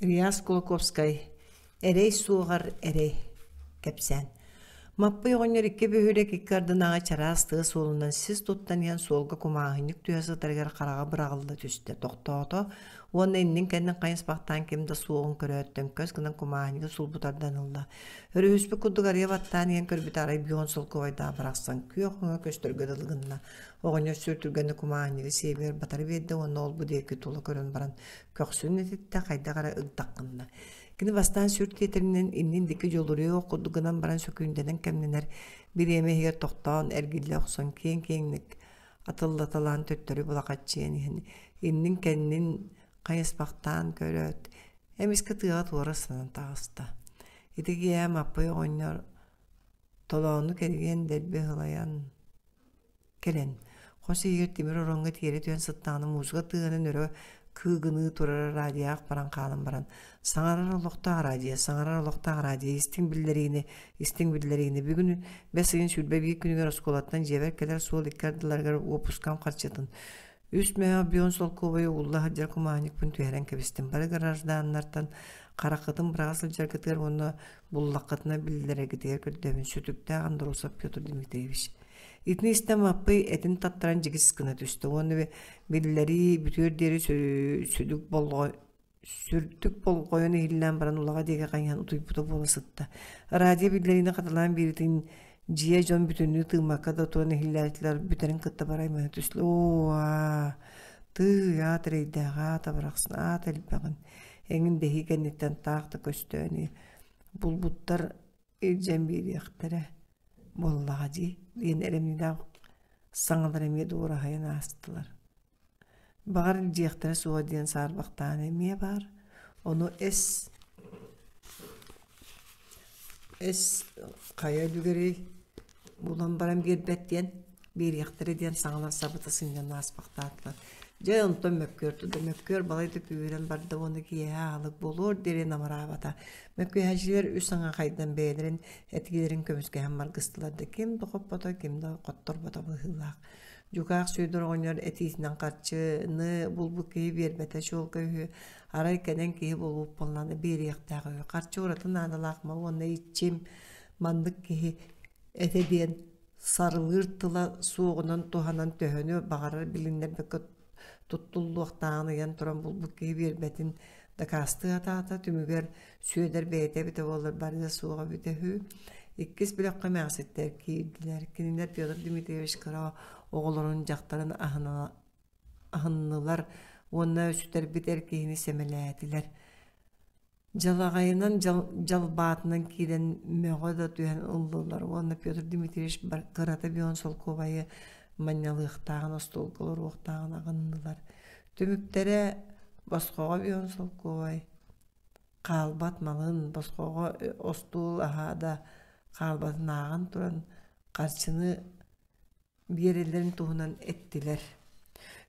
Ильяс Кулаковскай «Эрэй суоҕар эрэй» кэпсээн Маппый оҕонньор икки бөһүөлэк икки ардынааҕы чараас тыа суолунан сис туттан иһэн суолга кумааһынньык түһэ сытарыгар хараҕа быраҕылла түстэ, тохтоото уонна иннин-кэннин хайыспахтаан ким да суоҕун көрөөт, төҥкөс гынан кумааһынньыгы сулбу тардан ылла. Өрүһүспүт курдук арыйа баттаан иһэн көрбүтэ арай бион солкуобайдаах барахсан күөх өҥө көстөргө дылы гынна. Оҕонньор сүр түргэнник кумааһынньыгы сиэбигэр батары биэрдэ уонна ол-бу диэки тула көрөн баран көхсүн этиттэ, хайдах эрэ ыгдах гынна. Кини бастаан сүр тиэтэринэн иннин диэки дьулуруйуох курдук гынан баран сөкүүндэнэн кэмнэнэр бириэмэ иһигэр тохтоон эргиллэ охсон киэҥ-киэҥник атыллаталаан төттөрү былахаччыйан иһэн иннин-кэннин хайыспахтаан көрөөт эмискэ тыаҕа туора ыстанан таҕыста. Ити киэһэ Маппый оҕонньор толоону кэрийэн дэлби ыһылайан Кэлэн, хос иһигэр тимир ороҥҥо тиэрэ түһэн сыттаҕына музыка тыаһынан өрө кыыгыныы турара радиоҕа баран хаалан баран «Саҥарар олохтоох радио, саҥарар олохтоох радио, истиҥ биллэриини, истиҥ биллэриини бүгүн бэс ыйын 21 күнүгэр оскуолаттан дьиэбэр кэлэр суол икки ардыларыгар уоппускам харчытын үс мөһөөх бион солкуобайы уулла сылдьар кумааһынньыкпын түһэрэн кэбистим. Бары гражданнартан хараххытын быраҕа сылдьаргытыгар уонна буллаххытына биллэрэргитигэр көрдөһөбүн. Сүтүктээх Андросов Петр Дмитриевич Итини истэн Маппый этин таттаран дьигис гына түстэ уонна биллэрии бүтүөр диэри сүдүк болҕой сүрдүк болҕойон иһиллээн баран улаҕа диэки хайыһан утуйбута буола сытта. Радио биллэриини хатылаан биэритин дьиэ дьон бүтүннүү тыыммакка да туран иһиллээтилэр бүтэрин кытта бары аймана түстүлэр. Оо, аа, тыый, аат эрэйдээх, аата барахсан, аат элбэҕин, эҥин дэһии кэнниттэн таах да көстөөнү булбуттар илдьэн биэриэхтэрэ буоллаҕа дии диэн эрэмньилээх саҥалар эмиэ дуораһыйан аастылар. Баҕар илдьиэхтэрэ суоҕа диэн саарбахтаан эмиэ баар. Ону эс эс хайа үлүгэрий булан баран биэрбэт диэн биэриэхтэрэ диэн саҥалар сабыта сынньан ааспахтаатылар. Дьэ онтон мөккүөр турда. Мөккүөр балай да күүһүрэн барда уонна киэһэ аһылык буолуор диэри намыраабата. Мөккүһээччилэр үс аҥа хайдан бэйэлэрин этиилэрин көмүскэһэн маргыстылар да ким да хоппото, ким да хотторбото быһыылаах. Дьукаах Сүөдэр оҕонньор этиитинэн харчыны булбут киһи биэрбэтэ чуолкай үһү, арай кэнэн киһи буолбут буоллаҕына биэриэхтээх үһү. Харчы ураты наадалаах мал уонна иччим маннык киһи этэ диэн сарылыыр тыла суоҕунан туһанан төһөнү баҕарар билиннэрбэккэ туттуллуохтааҕын ыйан туран булбут киһи биэрбэтин дакаастыы сатаата. Түмүгэр Сүөдэр бэйэтэ эбитэ буоллар барыа суоҕа эбитэ үһү. Иккис бөлөххө эмээхситтэр киирдилэр. Кинилэр Петр Дмитриевич кыра оҕолорун дьахтарын аһыннылар уонна сүтэрбит эр киһини сэмэлээтилэр. Дьалаҕайынан дьалбаатынан киирэн мөҕө да түһэн ыллылар уонна Петр Дмитриевич кырата бион солкуобайы манньалыахтааҕын остуолга олоруохтааҕын аҕыннылар. Түмүктэрэ босхоҕо бион солкуобай хаалбат малын, босхоҕо остуол аһа да хаалбатын ааҕан туран харчыны биэрэллэрин туһунан эттилэр.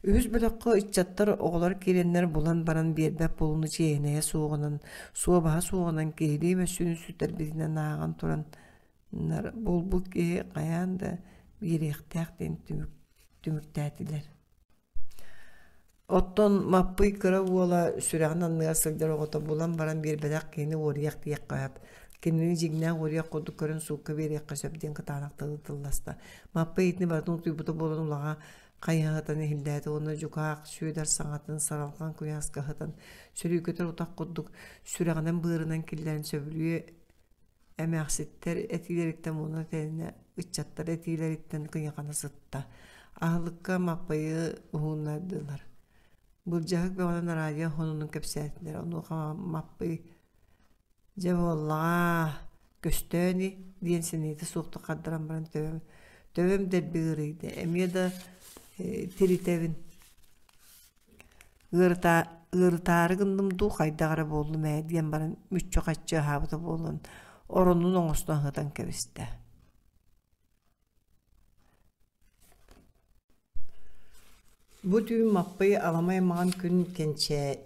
Үһүс бөлөххө ыччаттар оҕолор киирэннэр булан баран биэрбэт буолууну чиэһинэйэ суоҕунан, суобаһа суоҕунан киһилии мөссүөнү сүтэрбитинэн ааҕан туран булбут киһи хайаан да биэриэхтээх диэн түмүктээтилэр. Оттон Маппый кыра уола сүрэҕин анныгар сылдьар оҕото булан баран биэрбэтэх киһини уоруйах диэххэ сөп. Кинини дьиҥнээх уоруйах курдук көрөн суукка биэриэххэ сөп диэн кытаанах тылы тылласта. Маппый итини барытын утуйбута буолан улаҕа хайыһытан иһиллээтэ уонна дьукаах Сүөдэр саҥатын саралҕан куйааска ыһытан сөрүүкэтэр утах курдук сүрэҕинэн-быарынан киллэрэн сөбүлүө Эмээхситтэр этиилэриттэн муна тэнэ, ыччаттар этиилэриттэн кыйахана сытта. Аһылыкка Маппыйы уһуннардылар. Былдьаһык бөҕөнөн радио сонунун кэпсээтилэр. Онуоха Маппый «Дьэ буоллаҕа, көстөөн и» диэн сэниэтэ суохтук хардаран баран төбөм, төбөм дэлби ыарыйда. Эмиэ да тиритэбин Ыарытаары гынным дуу, хайдах эрэ буоллум ээ диэн баран мүччү-хаччы аһаабыта буолан, оронун оҥостон аһытан кэбистэ. Бу түүн Маппый аламай маҥан күн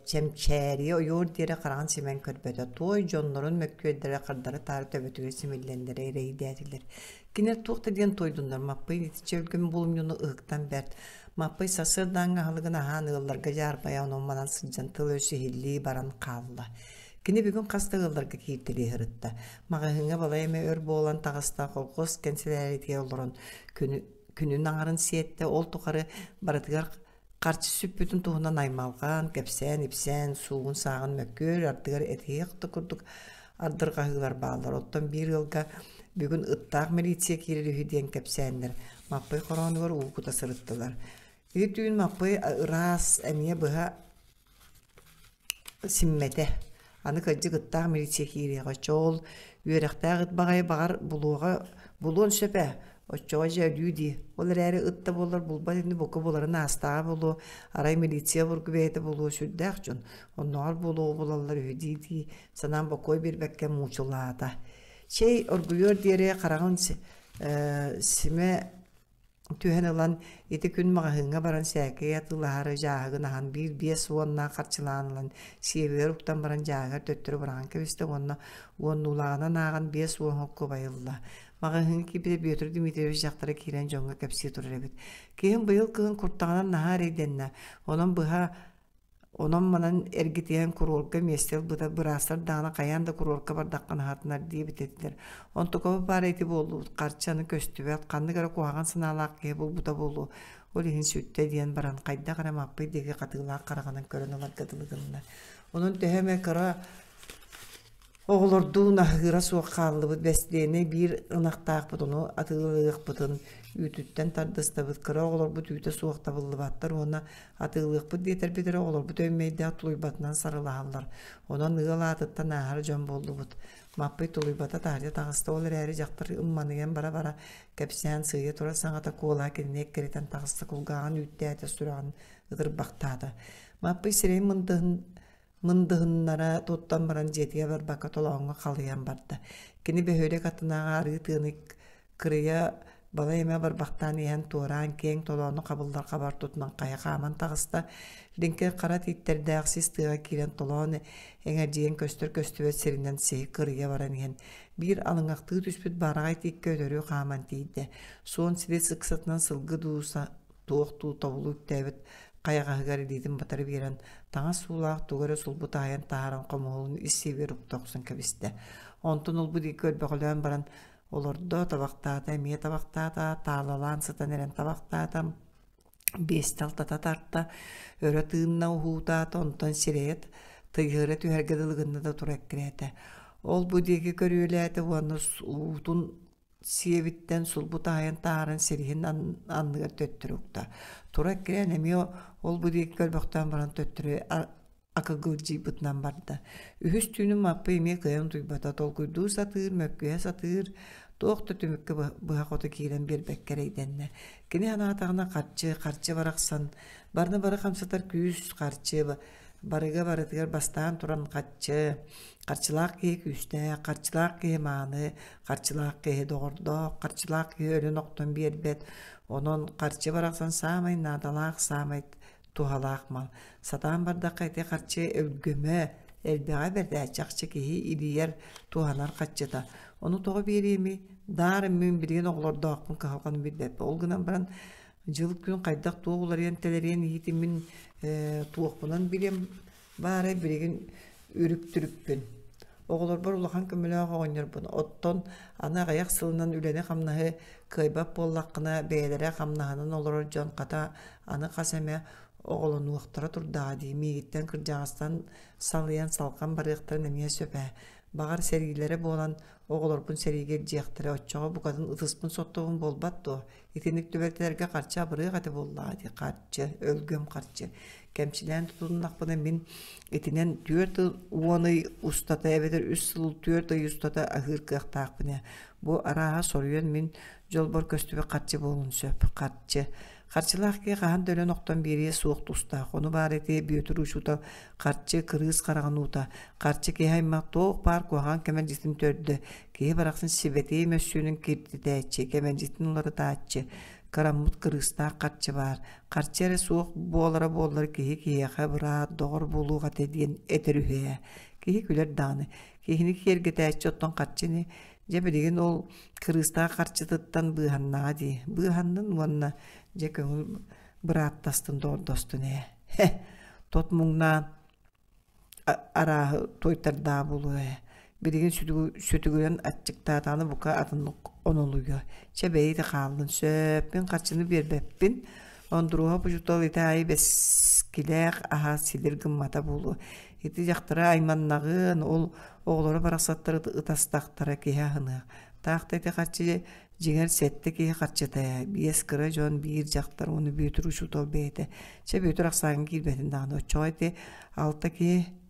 чэмчээрийэ ойуор диэри хараҕын симэн көрбөтө, туой дьоннорун мөккүөрдэрэ хардары-таары төбөтүгэр симиллэннэрэ эрэйдээтилэр. Кинилэр туох да диэн туойдуннар, Маппый итиччэ өлгөм булумньуну ыһыктан бэрт. Маппый сарсыардааҥҥы аһылыгын аһаан ыалларга дьаарбайа онон-манан сылдьан тыл-өс иһиллии баран хаалла. Кини бүгүн хас да ыалларга кииртэлии сырытта. Маҕаһыыҥҥа балай эмэ өр буолан таҕыста, колхоз кэнсэлээритигэр олорон күнү, күнүн аҥарын сиэттэ, ол тухары барытыгар харчы сүппүтүн туһунан аймалҕаан, кэпсээн-ипсээн, суугун-сааҕын мөккүөр ардыгар этиһиэх да курдук ардырҕаһыылар бааллар. Оттон биир ыалга бүгүн ыттаах милиция киирэр үһү диэн кэпсээннэр Маппый хороонугар уу кута сырыттылар. Ити түүн Маппый ыраас эмиэ быһа симмэтэ. Аны кырдьык ыттаах милиция киириэҕэ. Оччоҕо ол үөрэхтээх ыт баҕайы баҕар булуоҕа булуон сөп ээ. Оччоҕо дьэ өлүү дии. Ол эрээри ыт да буоллар булбат ини бука буларын аастаҕа буолуо. Арай милиция обургу бэйэтэ буолуо сүрдээх дьон. Оннооҕор буолуоҕу булаллар үһү дии-дии санаан бокуой биэрбэккэ муучулаата. Чэй оргуйуор диэри хараҕын симэ түһэн ылан ити күн маҕаһыыҥҥа баран сээкэйи атыылаһаары дьааһыгын аһан биир 50-наах харчылаан ылан сиэбигэр уктан баран дьааһыгар төттөрү быраҕан кэбистэ уонна уоннуулааҕынан ааҕан 50 холкуобайы ылла. Маҕаһыыҥҥа киирбитэ Бүөтүр Дмитриевич дьахтара киирэн дьоҥҥо кэпсии турар эбит. Киһим быйыл кыһын куртаҕынан наһаа эрэйдэннэ. Онон быһа Онон-манан эргитиһэн куруорка миэстэ ылбыта, быраастар даҕаны хайаан да куруорка бардаххына аһатынар диэбит этилэр. Онтукабыт баара ити буоллубут, харчы аны көстүбэт, ханнык эрэ куһаҕан санаалаах киһи булбута буолуо, ол иһин сүттэ диэн баран хайдах эрэ Маппый диэки хатыылаах хараҕынан көрөн ыларга дылы гынна. Онон төһө эмэ кыра Оҕолордуун аһыыра суох хааллыбыт бэстилиэнэй биир ынахтаахпыт ону атыылыахпытын үүтүттэн тардыстабыт кыра оҕолорбут үүтэ суох табыллыбаттар уонна атыылыахпыт диэтэрбит эрэ оҕолорбут өй-мэйдээх тулуйбатынан сарылаһаллар онон ыал аатыттан ааһар дьон буоллубут Маппый тулуйбата таһырдьа таҕыста ол эрээри дьахтар ымманыйан бара-бара кэпсээн сыыйа турар саҥата куолаһа кинини эккирэтэн таҕыста кулгааҕын үүттээтэ сүрэҕин ытырбахтаата Маппый сирэйин мындыһын Мындыһыннара туттан баран дьиэтигэр барбакка толооҥҥо халыйан барда. Кини бөһүөлэк аттынааҕы арыы тыаны кырыйа балай эмэ барбахтаан иһэн туораан киэҥ толоону хабыллар хабар тутунан хайа хааман таҕыста. Лиҥкир хара тииттэрдээх сис тыаҕа киирэн толоон эҥэрдьийэн көстөр-көстүбэт сиринэн сиһи кырыйа баран иһэн биир алыҥахтыы түспүт баараҕай тииккэ өтөрү хааман тиийдэ. Суон силис ыксатынан сылгы дуу туох дуу тобулу үктээбит хайаҕаһыгар илиитин батары биэрэн, таҥас суулаах тугу эрэ сулбу таайан таһааран хомуһулун ис сиэбигэр укта охсон кэбистэ. Онтон ылбыт диэки көрбөҕөлөөн баран олордо, табахтаата, эмиэ табахтаата, таалалаан сытан эрэн табахтаата, биэстэ алтата тарта, өрө тыынна уһуутаата, онтон сирэйэ тыйыһыра түһэргэ дылы гынна да тура эккирээтэ. Ол-бу диэки көрүөлээтэ уонна уутун сиэбиттэн сулбу таайан таһааран сириһин анныгар төттөрү укта. Тура эккирээн эмиэ ол-бу диэки көрбөхтөөн баран төттөрү акыгылдьыйбытынан барда. Үһүс түүнүн Маппый эмиэ кыайан утуйбата, толкуйдуу сатыыр, мөккүһэ сатыыр, туох да түмүккэ быһа-хото киирэн биэрбэккэ эрэйдэннэ. Кини санаатаҕына харчы, харчы барахсан, барыны бары хамсатар күүс харчы, барыга барытыгар бастаан туран харчы, харчылаах киһи күүстээх, харчылаах киһи мааны, харчылаах киһи доҕордоох, харчылаах киһи өлөн-охтон биэрбэт, онон харчы барахсан саамай наадалаах, саамай туһалаах мал. Сатаан бардахха ити харчы өлгөмө, элбэҕэ бэрт чахчы киһи илийэр, туһанар харчыта. Ону тоҕо биэриэмий? Даар мин билигин оҕолордоохпун кыһалҕаны билбэппин. Ол гынан баран дьыл-күн хайдах туох уларыйан тэлэриэн иһитин мин туохпунан билиэм Баарай билигин үрүк-түрүкпүн. Оҕолорбор улахан көмөлөөх оҕонньорбун. Оттон аны аҕыйах сылынан үлэни-хамнаһы кыайбат буоллаххына, бэйэлэрэ хамнаһынан олорор дьон хата аны хас эмэ оҕолонуохтара турдаҕа дии. Миигиттэн кырдьаҕастан салыйан салҕан барыахтарын эмиэ сөп ээ. Баҕар сэриилэрэ буолан оҕолорбун сэриигэ илдьиэхтэрэ, оччоҕо букатын ытыспын соттобун буолбат дуо? Итинник түбэлтэлэргэ харчы абырыах этэ буоллаҕа дии, харчы, өлгөм харчы. Кэмчилээн тутуннахпына мин итинэн 40 ый устата эбэтэр үс сыл 4 ый устата аһыыр кыахтаахпын ээ. Бу арааһа соруйан мин дьолбор көстүбэт харчы буолуон сөп. Харчы. Харчылаах киһи хаһан да өлөн-охтон биэриэ суох тустаах. Ону баар ити Бүөтүр учуутал харчы кырыыс хараҕын уута. Харчы киһи аймах туох баар куһаҕан кэмэлдьитин төрдө. Киһи барахсан сибэтиэй мөссүөнүн киртитээччи, кэмэлдьитин уларытааччы. Кыраммыт кырыыстаах харчы баар. Харчы эрэ суох буолара буоллар киһи киһиэхэ быраат, доҕор буолуох этэ диэн этэр үһү ээ. Киһи күлэр даҕаны. Киһини киэргэтээччи оттон харчы ини. Дьэ билигин ол кырыыстаах харчытыттан быыһаннаҕа дии. Быыһаннын уонна дьэ көҥүл Бырааттастын, доҕордостун ээ. Хе, тот муҥнаан арааһы туойтардаах буолуо ээ. Билигин сүтүгүрэн аччыктаатаҕына бука атыннык онолуйуо. Чэ бэйи хааллын сөп, мин харчыны биэрбэппин. Ондуруоһа учуутал ити аайы бэскилээх аһа силир гыммата буолуо. Ити дьахтара айманнаҕыан, ол оҕолоро барахсаттар ытастахтара киһи аһыныах. Таах да ити харчы дьиҥэр сэттэ киһи харчыта ээ, биэс кыра дьон, биир дьахтар уонна Бүөтүр учуутал бэйэтэ. Чэ Бүөтүр ахсааҥҥа киирбэтин даҕаны, оччоҕо ити алта киһи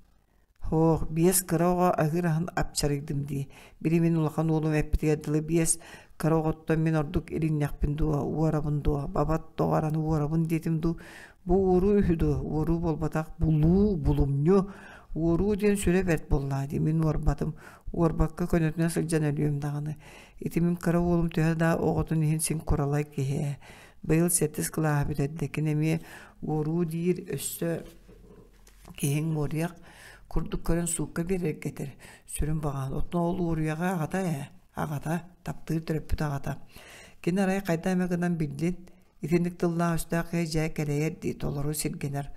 Һоох, биэс кыра оҕо аһыыр аһын апчарыйдым дии. Били мин улахан уолум эппитигэр дылы биэс кыра оҕоттон мин ордук иринньэхпин дуо, уорабын дуо, бабат тоҕо араны уорабын диэтим дуу. Бу уоруу үһү дуо? Уоруу буолбатах, булуу, булумньу. Уоруу диэн сүрэ бэрт буоллаа дии, мин уорбатым. Уорбакка көнөтүнэ сылдьан өлүөм даҕаны. Ити мин кыра уолум төһө да оҕотун иһин син куралай киһи ээ. Быйыл сэттис кылааһы бүтэрдэ. Кини эмиэ уоруу диир өссө киһиҥ уоруйах курдук көрөн суукка биэрэргэ этэр. Сүрүн баҕаһын. Оттон ол уоруйаҕа аҕата ээ. Аҕата, таптыыр төрөппүт аҕата. Кини арай хайда эмэ гынан биллин, итинник тыллаах өстөөх киһи дьэ кэлэйэр дии толору сиргэнэр.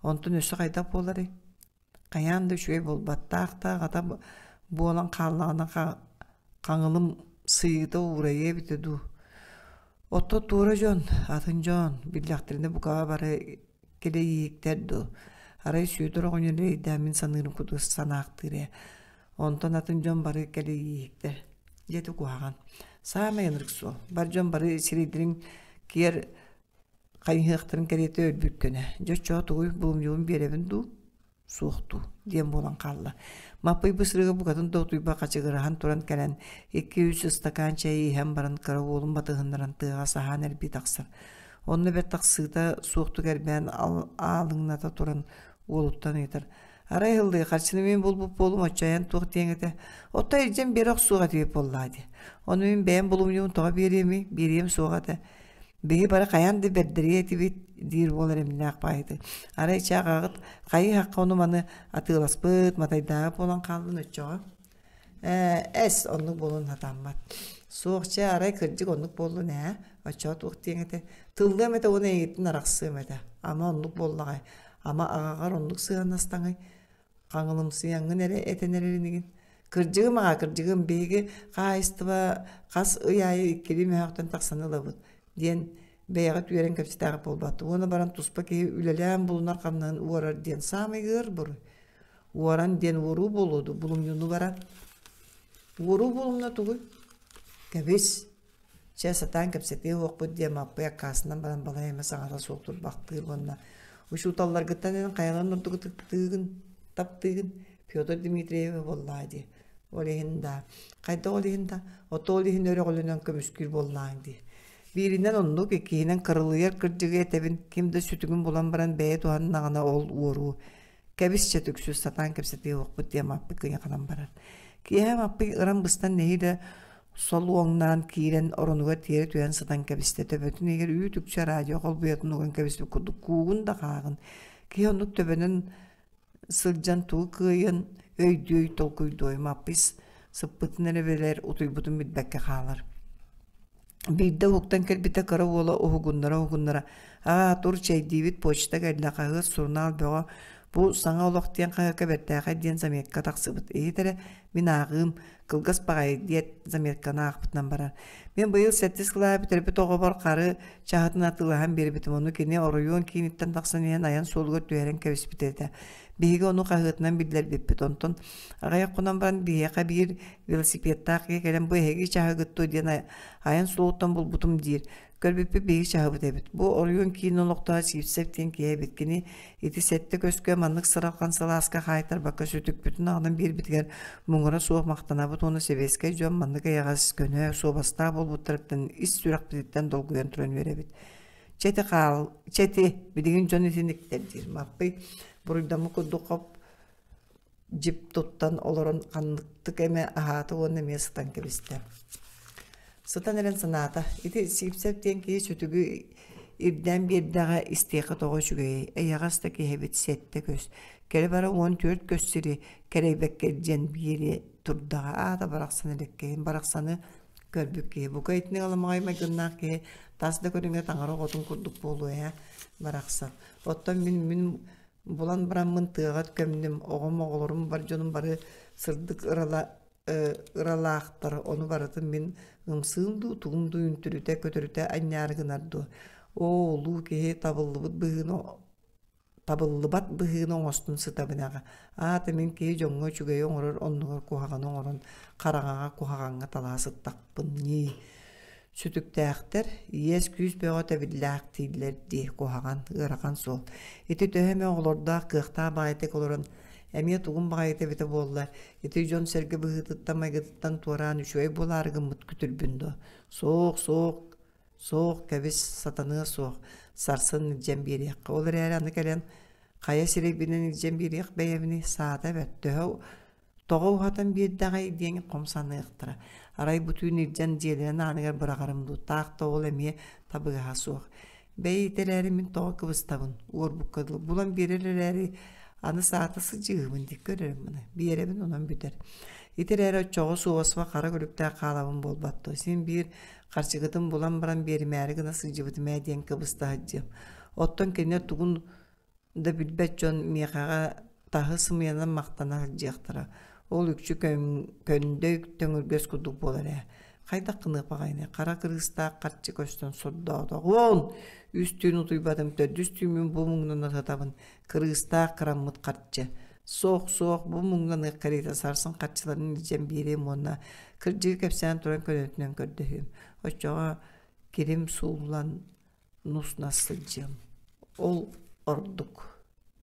Онтон өссө хайдах буоларый? Хайаан да үчүгэй буолбаттаах да аҕата буолан хааллаҕына хаҥылым сыйыыта уурайыа эбитэ дуу. Оттон туора дьон, атын дьон биллэхтэринэ бука бары кэлэйииһиктэр дуу. Арай Сүөдэр оҕонньор эрэйдээн мин саныырым курдук санаахтыыр ээ. Онтон атын дьон бары кэлэйииһиктэр. Дьэ ити куһаҕан. Саамай ынырык суол. Бар дьон бары сирэйдэрин киэр хайыһыахтарын кэриэтэ өлбүт көнө. Дьэ оччоҕо тугуй булумньубун биэрэбин дуу, суох дуу диэн буолан хаалла. Маппый бу сырыыга букатын да утуйба хачыгыраһан туран кэлэн, икки-үс ыстакаан чэйи иһэн баран кыра уолун батыһыннаран тыаҕа саһаан эрбии тахсар. Онно бэрт тахсыыта суохтук эрбээн аалыҥната туран уолуттан ыйытар. Арай ыһыллыы харчыны мин булбут буолум оччойон туох диэҥ этэ. Отто илдьэн биэрэ охсуох этибит буоллаа дии. Ону мин бэйэм булумньубун тоҕо биэриэмий, биэриэм суоҕа этэ. Биһи бары хайаан да бэрдэриэ этибит диир уол эрэмнээх баайыты. Арай чэ аҕаҕыт хайыы-хахха ону-маны атыыласпыт, матайдааҕы буолан хааллын оччоҕо. Ээ, эс, оннук буолуон сатааммат. Суох чэ, арай кырдьык оннук буоллун ээ, оччоҕо туох диэҥ этэ. Тыллыам этэ уонна эйигиттэн арахсыам этэ. Ама оннук буоллаҕай, ама аҕаҕар оннук сыһыаннастаҥый? Хаҥылымсыйаҥҥын эрэ этэн эрэр инигин. Кырдьыгым аҕаа, кырдьыгым, биһиги хаһаайыстыба хас ый аайы иккилии мөһөөхтөн тахсан ылабыт диэн бэйэҕит үөрэн кэпсэтээҕит буолбат. Уонна баран туспа киһи үлэлээн булунар хамнаһын уорар диэн саамай ыар буруй. Уоран диэн уоруу буолуо дуу, булумньуну баран. Уоруу буолумна тугуй? Кэбис, Чэ, сатаан кэпсэтиэ уохпут диэн Маппый аккаастанан баран балай эмэ саҥата суох турбахтыыр уонна учууталларгыттан эн хайаларын ордук ытыктыыгын, таптыыгын Петр Дмитриевы буоллаа дии. Ол иһин да, хайдах ол иһин да, ото ол иһин өрөҕөлөнөн көмүскүүр буоллааҥ дии. Бииринэн оннук, иккиһинэн кырылыйар кырдьыгы этэбин, ким да сүтүгүн булан баран бэйэ туһаннаҕына ол уоруу. Кэбис чэ түксү сатаан кэпсэтиэ уохпут диэн Маппый кыйаханан барар. Киэһэ Маппый ыран быстан нэһиилэ солуоҥнаан киирэн оронугар тиэрэ түһэн сытан кэбистэ. Төбөтүн иһигэр үүт-үкчү радио холбуйатын уган кэбиспит курдук куугун да хааҕын. Киһи оннук төбөнөн сылдьан тугу кыайыан өйдүөй толкуйдуой Маппый сыппытын эрэ билэр, утуйбутун билбэккэ хаалар. Биирдэ уһуктан кэлбитэ кыра уола уһугуннара-уһугуннара «Аа, тур чэйдиибит, почта кэллэ, хаһыат, сурунаал бөҕө, бу саҥа олох диэн хаһыакка бэртээхэй диэн заметка тахсыбыт, иһит эрэ, мин ааҕыым, кылгас баҕайы» диэт заметканы аахпытынан барар. Мин быйыл сэттис кылааһы бүтэрбит оҕобор хары чаһытын атыылаһан биэрбитим, ону кини оройуон кииниттэн тахсан иһэн айан суолугар түһэрэн кэбиспит этэ. Биһиги ону хаһыатынан биллэрбиппит, онтон аҕыйах хонон баран биһиэхэ биир велосипедтаах киһи кэлэн бу эһиги чаһыгыт дуо диэн айан суолуттан булбутум диир. Көрбүппүт биһиги чаһыбыт эбит. Бу оройуон киин олохтооҕо Сивцев диэн киһи эбит. Кини ити сэттэ көскө маннык сыралҕан сылааска хаайтарбакка сүтүкпүтүн аҕалан биэрбитигэр муҥура суох махтанабыт уонна сэбиэскэй дьон маннык эйэҕэс, көнө, суобастаах буолбуттарыттан ис сүрэхпититтэн долгуйан туран үөрэбит. Чэ ити хаал, чэ ити, билигин дьон итиниктэр диир. Маппый буруйдаммыт курдук хоп дьип туттан олорон ханныктык эмэ аһаата уонна эмиэ сытан кэбистэ. Сытан эрэн санаата, ити Сивцев диэн киһи сүтүгү ирдээн биэрдэҕэ истиэхэ тоҕо үчүгэйэй, эйэҕэс да киһи эбит сэттэ көс, кэлэ-бара 14 көс сири кэрэйбэккэ илдьэн биэриэ турдаҕа, аата барахсан элэккэйин барахсаны көрбүт киһи. Бука итини аламаҕай майгыннаах киһи Тас да көрүҥэ таҥара оҕотун курдук буолуо ээ, барахсан. Оттон мин мин булан бараммын тыаҕа көмнүм, оҕом оҕолорум бар дьонум бары сырдык ырала ыралаахтар, ону барытын мин ымсыым дуу, тугум дуу үнтүрүтэ, көтүрүтэ анньаары гынар дуо? Оо, улуу киһи табыллыбыт быһыыны табыллыбат быһыыны оҥостон сытабын аҕа. Аата мин киһи дьоҥҥо үчүгэйи оҥорор оннугар куһаҕаны оҥорон хараҥаҕа куһаҕаҥҥа талаа сыттахпын ньии. Сүтүктээхтэр иэс-күүс бөҕө тэбиллээхтииллэр дии куһаҕан, ыарахан суол. Ити төһө эмэ оҕолордоох кыахтаах баҕайытык олорон эмиэ тугум баҕайыта эбитэ буолла, ити дьон-сэргэ быһыытыттан-майгытыттан туораан үчүгэй буолаары гыммыт күтүрбүн дуо? Суох, суох, суох, кэбис, сатаныа суох, сарсын илдьэн биэриэххэ. Ол эрээри аны кэлэн хайа сирэйбинэн илдьэн биэриэх бэйэбиний, саата эбэт, төһө Тоҕо уһатан биэрдэҕэй диэн хом саныахтара. Арай бу түүн илдьэн дьиэлэрин ааныгар быраҕарым дуу, таах да ол эмиэ табыгаһа суох. Бэйи ити эрээри мин тоҕо кыбыстабын, уорбукка дылы булан биэрэр эрээри аны саата сылдьыыһыбын дии көрөрүм маны. Биэрэбин онон бүтэр. Ити эрээри оччоҕо суобаспа хара күлүктээх хаалабын буолбат дуо, син биир харчыгытын булан баран биэримээри гына сылдьыбытым ээ диэн кыбыста сылдьыам. Оттон кинилэр тугун да билбэт дьон миэхэҕэ таһы сымыйанан махтана сылдьыахтара. Ол үкчү көндө төҥүргэс курдук буолар ээ. Хайдах гыныапаҕайный, хара кырыыстаах харчы көстөн сордоотоҕуон! Үс түүн утуйбатым, төрдүс түүммүн бу муҥнана сытабын. Кырыыстаах кыраммыт харчы. Суох, суох, бу муҥнаныах кэриэтэ сарсын харчыларын илдьэн биэриэм уонна кырдьыгы кэпсээн туран көнөтүнэн көрдөһүөм. Оччоҕо кирим сууллан нус-нас сылдьыам. Ол ордук.